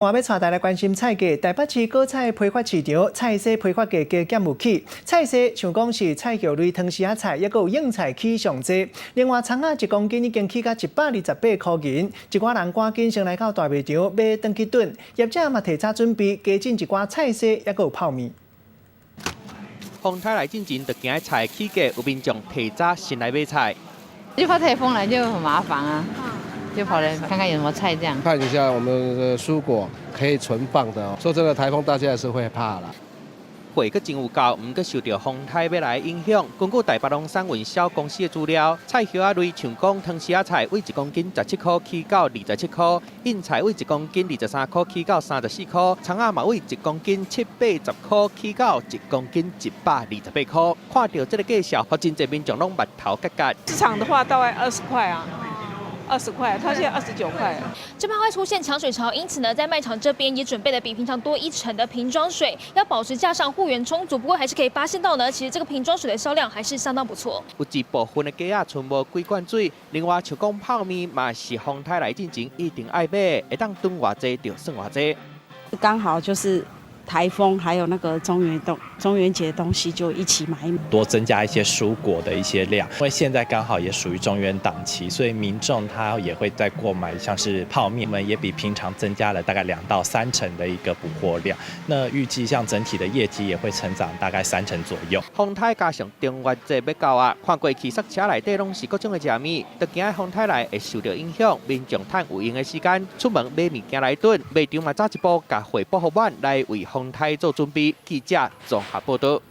我欲帶大家來關心菜價，台北市果菜批發市場菜踅批發價加減有起，菜踅像講是菜蕎類、湯匙仔菜，抑閣有硬菜起上濟。另外，蔥仔一公斤已經起到128塊銀，一寡人趕緊先來到大賣場買轉去燉，業者嘛提早準備加進一寡菜踅，抑閣有泡麵。風颱來進前就驚菜起價，有民眾提早先來買菜。就怕颱風來就很麻煩啊。就跑來看看有什麼菜這樣。看一下我們的蔬果可以存放的。說真的，颱風大家還是會怕啦。貨閣真有夠，毋過受著風颱欲來影響。根據台北農產運銷公司的資料，菜葉仔類像講湯匙仔菜，為一公斤17塊起到27塊；胤菜為一公斤23塊起到34塊；蔥仔嘛為一公斤七八十塊起到一公斤128塊。看著這个價數，予真濟民眾攏目頭結結。市場的話大概二十塊啊。20塊，他現在29塊。這怕會出現搶水潮，因此呢，在賣場這邊也準備了比平常多一成的瓶裝水，要保持架上貨源充足。不過還是可以發現到呢，其實這個瓶裝水的銷量還是相當不錯。有一部分的雞仔賰無幾罐水，另外像講泡麵嘛是風颱來進前一定愛買，會當囤偌濟就算偌濟。剛好就是颱風，還有那個中元節的東西就一起買，多增加一些蔬果的一些量，因為現在剛好也屬於中元檔期，所以民眾他也會再購買，像是泡麵，我們也比平常增加了大概2到3成的一個補貨量。那預計像整體的業績也會成長大概三成左右。風颱加上中元節欲到啊，看過去塞車內底攏是各種的食物，就驚風颱來會受著影響，民眾趁有閒的時間出門買物件來燉，賣場嘛早一步共貨補予滿來為風颱做準備。記者綜合報導。